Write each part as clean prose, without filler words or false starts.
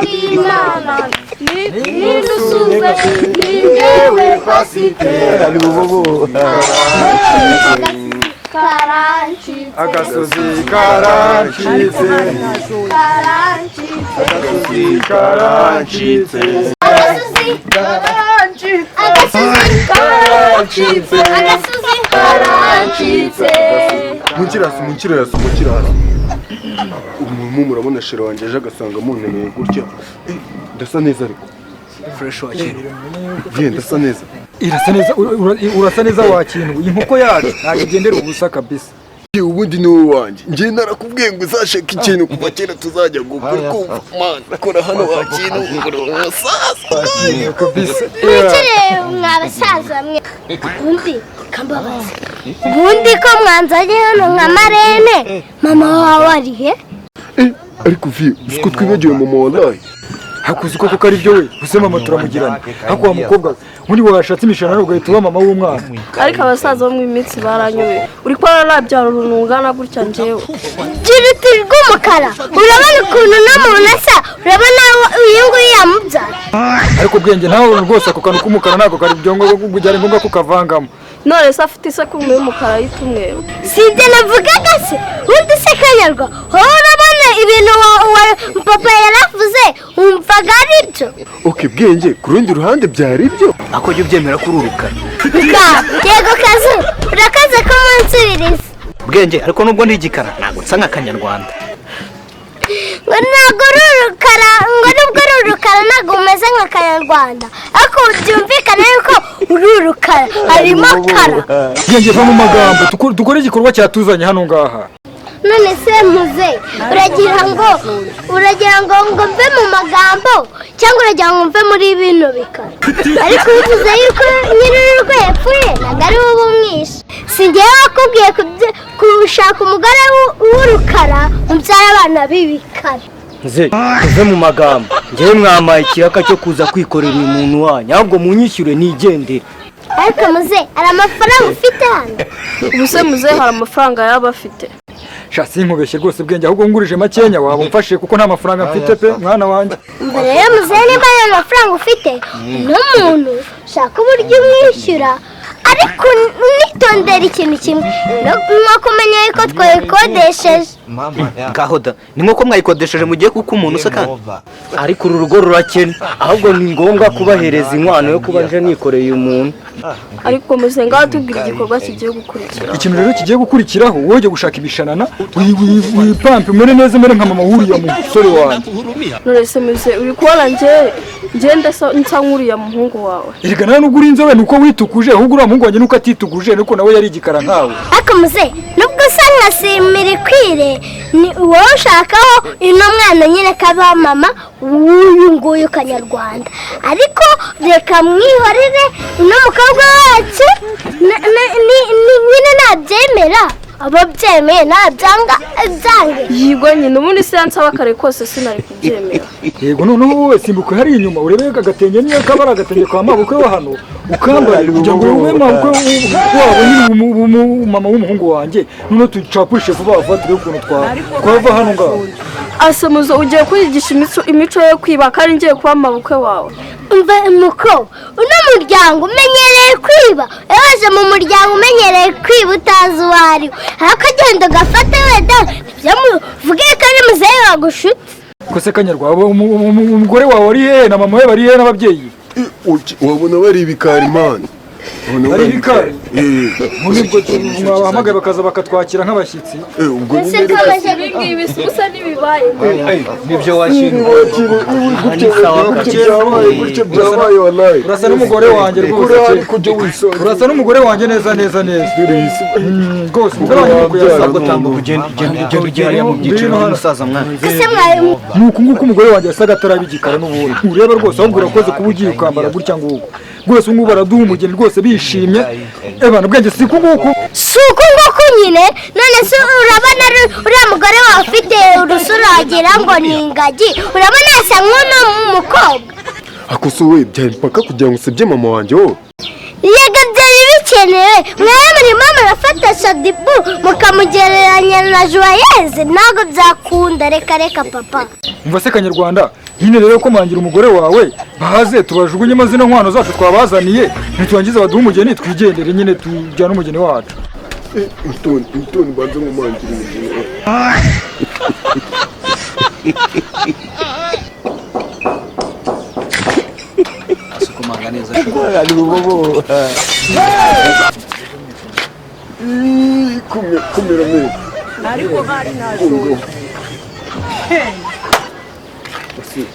W'Imana nidusuze, ni njyewe pasiteri. Karancitse. Agasozi karancitse. Karancitse. Agasozi karancitse. Agasozi karancitse. Agasozi karancitse. Agasozi karancitse. Munkire hasi, munkire hasi, munkire hasi. Ubu murabona chéri wanjye aje agasanga muntemeye gutya. Ndasa neza ariko. Fresh wakira. Ye, ndasa neza. Irasa neza, urasa neza wakintu. Inkoko yacu ntabwo igendera ubusa kabisa. Ye, ubundi ni wowe wanjye. Njye narakubwiye ngo uzashaka ikintu kuva kera, tuzajya gukora kumva man kora hano wakintu uri umusaza. Kabisa. Mwicare mwa basaza mwe. Ubundi kambabaza, ubundi ko mwanzanye hano nka marraine, mama wawe ari he? Ariko vi, uzi ko twibagiwe mama wallahi. Hakuzi koko ko ari byo we use mama turamugirana hako wa mukobwa ubundi washatse imishanana ugahita uba mama w'umwana. Ariko abasaza bo mu minsi baranyobeye. Uri kubona nabyara uruntu rungana gutya njyewe? Gira uti rw'umukara, urabona ukuntu uno muntu asa? Urabona uyu nguyu yamubyara? Ariko Bwenge, ntawe rwose, ako kantu k'umukara ntabwo kari byangombwa, byari ngombwa kukavangamo. None se afite isekurume y'umukara yita umweru? Si ibyo navugaga se? Ubundi se Kanyarwa, wowe urabona ibintu papa yaravuze wumvaga ari byo? Okay Bwenge, ku rundi ruhande byari byo. Ako jya ubyemera ko uri urukara. Bwa yego kazu, urakaze ko munsubiriza. Bwenge, ariko nubwo ndi igikara ntabwo nsa nk'akanyarwanda. Ngo ntabwo uri urukara, ngo nubwo uri urukara ntabwo umeze nk'akanyarwanda, ariko byumvikane yuko uri urukara harimo kara. Bwenge, va mu magambo, dukore igikorwa cyatuzanye hano ngaha. None se muze, uragira ngo mve mu magambo cyangwa uragira ngo mve muri bino bikara? Ariko ubivuze yuko nyir'urugo yapfuye, ntabwo ari wowe umwishe. Si njyewe wakubwiye gushaka umugore w'urukara mubyara abana b'ibikara? Nze tuve mu magambo. Ngewe mwamaye ikiraka cyo kuza kwikorera uyu muntu wanyu, ahubwo munyishyure nigendere. Ariko muze, hari amafaranga ufite hano? Ubu se muzehe hari amafaranga yaba afite? Sha, sinkubeshye rwose Bwenge, ahubwo ngurije makenya waba umfashe kuko nta mafaranga mfite pe mwana wanjye. Mbere rero muzehe, niba nta mafaranga ufite, uno muntu shaka uburyo umwishyura, ariko unitondera ikintu kimwe, nko kumenya yuko twayikodesheje. Ngaho da, ni nkuko mwayikodesheje mugiye kuko umuntu se kandi. Ariko uru rugo rurakena, ahubwo ni ngombwa kubahereza inkwano yo kuba nje nikoreye uyu muntu. Ariko muzehe, ngaho tubwira igikorwa kigiye gukurikira. Ikintu rero kigiye gukurikiraho, wowe ujya gushaka imishanana, wipampe umere neza, umere nka mama w'uriya musore wanjye. None se muzehe, uri kubona njye ngende nsa nk'uriya muhungu wawe? Erega nawe nubwo uri inzobe ni uko witukuje, ahubwo uriya muhungu wanjye nuko atituguje, nuko nawe yari igikara nkawe. Ariko muzehe, nubwo usa nka simirikwire, ni wowe ushakaho ino mwana nyine kaba mama w'uyu nguyu Kanyarwanda, ariko reka mwihorere uno mukobwa wacu nyine nabyemera aba byemeye, nabyanga byange. Yigwa nyine, ubundi se yansaba kare kose sinari kubyemera. Yego, noneho wowe simbuka hariya inyuma urebe agatenge, niyo kaba ari agatenge kwa mabukwe wa hano, ukambare kugira ngo ube mabukwe wabo nyine, mama w'umuhungu wanjye. Noneho tucapurishe vuba vuba turebe ukuntu twava hano ngaho. Ase muzo, ugiye kwigisha imico yo kwiba kandi ngiye kuba mabukwe wawe? Umva muko, uno muryango umenyereye kwiba. Iyo waje mu muryango umenyereye kwiba utazi uwo ari we, ariko agenda ugafata wenda ibyo muvuge ko ari muzehe wagushutse. Ko se Kanyarwanda, umugore wawe ari hehe na mama we bari hehe n'ababyeyi? Wabona bari ibikari man. Wabona. Bari ibikari? Eh. Muri ubwo mwabahamagaye bakaza bakatwakira nk'abashyitsi. Ubwo Ese nyine ko reka baje Ibi ngibi si ubusa n'ibibaye. Nibyo washinzwe. Gutya gutya byabaye, gutya byabaye wallahi. Urasa n'umugore wanjye rwose. Kuri kujya wisonga. Urasa n'umugore wanjye neza neza neza. Rwose umugore wanjye ni uku yasa. Ahubwo tambuka ugende, ugende, ugende, ugende hariya mu byiciro by'umusaza mwana. Ese mwari Ni uku nguku umugore wanjye yasaga ataraba igikara n'ubundi ureba rwose. Ahubwo urakoze kuba ugiye ukambara gutya nguku rwose. Ubu ngubu baraduha umugeni rwose bishimye. Ebana Bwenge, si uku nguku? Si uku nguku nyine. None se urabona uriya mugore wawe ufite urusura wagira ngo ni ingagi, urabona asa nk'uno mukobwa? Akoso we, byari mpaka kugira ngo usebye mama wanjye wowe? Yego, byari bikenewe. Mwawe murimo murafata Shadibu mukamugereranya na Joyeuse, ntabwo byakunda. Reka reka, papa. Umva se Kanyarwanda, nyine rero ko mangira umugore wawe baze tubajugunyemo zino nkwano zacu twabazaniye, ntiturangiza baduhe umugeni twigendere, nyine tujyane umugeni wacu. Mutoni, Mutoni, banze nkumangire umugeni. Asukumanga neza. Ih, kumira mwe. Ariko hari nazo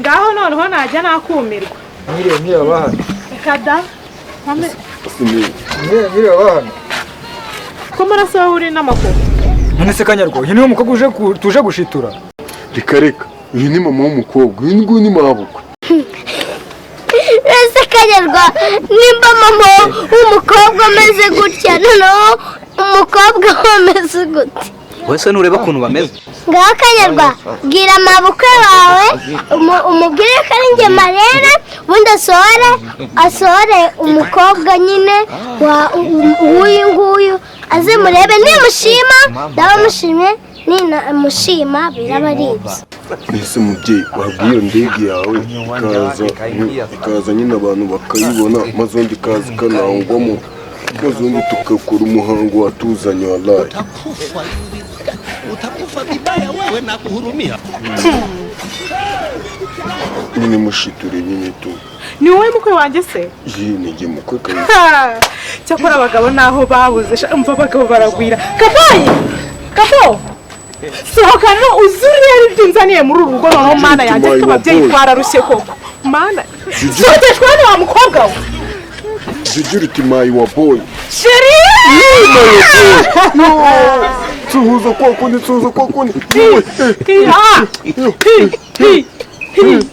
ngaho noneho najya nakumirwa. Mwiriwe, mwiriwe abahano. Reka da. Mwiriwe, mwiriwe abahano. Ko maraso wowe uri n'amakuru? None se Kanyarwa, uyu niwe mukobwa uje tuje gushitura? Reka reka, uyu ni mama w'umukobwa, uyu nguyu ni mabukwe. Ese Kanyarwa, nimba mama w'umukobwa ameze gutya, noneho umukobwa we ameze gute? Wowe se nureba ukuntu bameze? Ngaho Kanyarwa, bwira mabukwe wawe, umubwire ko ari njye Marere, ubundi asohore umukobwa nyine w'uyu nguyu, aze murebe. Nimushima ndaba mushimye, ninamushima biraba ari ibyo. Mbese mubyeyi, wabwiye iyo ndege yawe ikaza nyine abantu bakayibona, maze undi ikaza ikanangwamo, maze undi tugakora umuhango watuzanye, wallahi. Utakufa vibaya wewe na kuhurumia. Nyine mushiture nyine tu. Ni wowe mukwe wanjye se? Iyi ni njye mukwe kabisa. Cyakora abagabo naho babuze sha, umva abagabo baragwira. Kabaye kabo, sohoka no uzuriye ibyo unzaniye muri uru rugo. Noneho mana yanjye, ariko ababyeyi twararushye koko. Mana, sohokeshwa hano wa mukobwa we. Jugira uti my wa boy. Chéri. Suhuza kwa kundi, suhuza kwa kundi. Hi ha hi hi hi.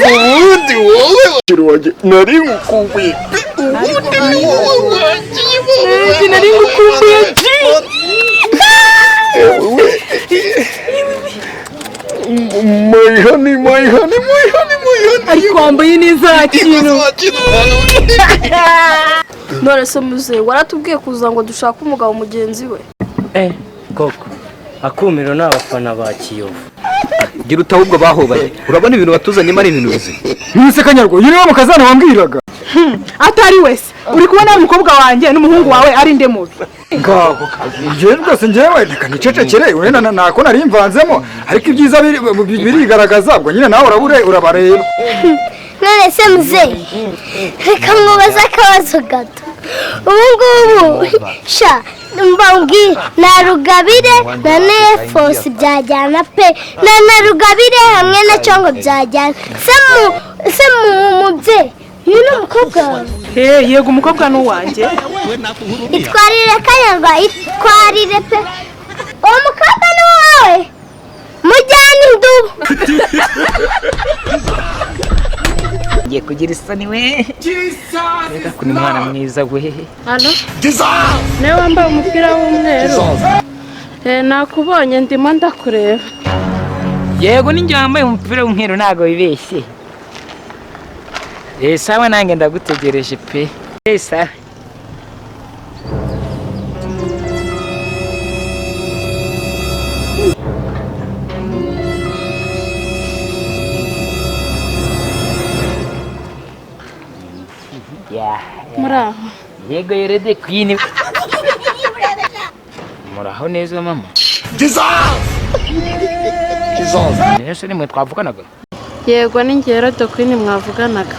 Ubundi wowe chéri wanjye, nari ngukumbuye pe, ubundi ni wowe wanjye. Nanjye nari ngukumbuye G. My honey, my honey, my honey, my honey. Ariko wambaye neza kintu. None se muzehe, waratubwiye kuza ngo dushake umugabo mugenzi we? Koko akumiro ni abafana ba Kiyovu. Gira ute ahubwo bahobaye, urabona ibintu batuzanyemo ari ibintu bizima? None se Kanyarwa, uyu niwe mukazana wambwiraga? Atari wese uri kubona umukobwa wanjye n'umuhungu wawe ari nde mubi? Ngaho njyewe rwose, njyewe reka nicecekere, wenda ntako nari mvanzemo, ariko ibyiza birigaragaza, ubwo nyine nawe urabure urabareba. None se muzehe, reka nkubaze akabazo gato. Ubu ngubu sha mbabwire, na Rugabire na Nefosi byajyana pe, na Rugabire hamwe na Congo byajyana. Se mu mubyeyi, uyu ni umukobwa wawe? Yego, umukobwa ni uwanjye. Itwarire Kanyarwa, itwarire pe. Uwo mukobwa ni uwawe, mujyane indubu. Ngiye kugira isoni we, reka kuni umwana mwiza we. Allo, niwe wambaye umupira w'umweru? Nakubonye, ndimo ndakureba. Yego, ninjye wambaye umupira w'umweru, ntabwo wibeshye. Sawa, nanjye ndagutegereje pe. Sawa. Muraho? Yego, yerede queen. Muraho neza mama. Nese nimwe twavuganaga? Yego, ni njye Herode Queen mwavuganaga.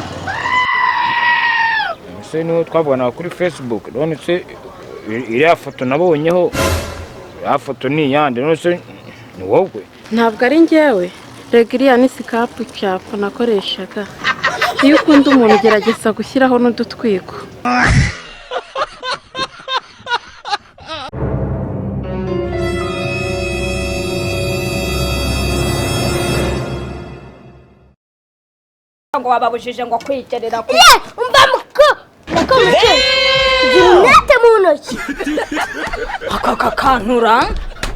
Ese niwe twavuganaga kuri Facebook? None se iriya foto nabonyeho, iriya foto ni iyande? None se ni wowe? Ntabwo ari njyewe rega, iriya ni sikapu cyapo nakoreshaga. Iyo ukunda umuntu ugerageza gushyiraho n'udutwiko. Ngo wababujije ngo kwigerera ku Ye, umva muko nako muke, gira umwete mu ntoki. Aka kakantura.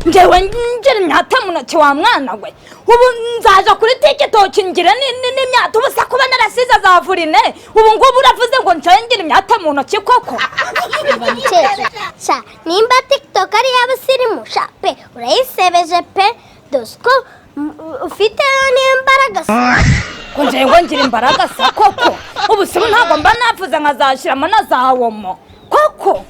Njyewe ngira imyate mu ntoki wa mwana we. Ubu nzaja kuri TikTok ngira n'imyate. Ubu se kuba narasize za vurine, ubu ngubu uravuze ngo ncaye ngira imyate mu ntoki koko? Mukecuru sha, nimba TikTok ari iy'abasirimu sha pe, urayisebeje pe, dore ko ufite n'imbaraga se. Ngo njyewe ngira imbaraga sa koko? Ubu se ntabwo mba navuze nkazashyiramo na za womo koko?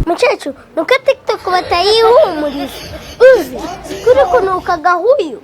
Mukecuru, nuko TikTok batayihumuriza, uzi kuri kunuka gahuyu.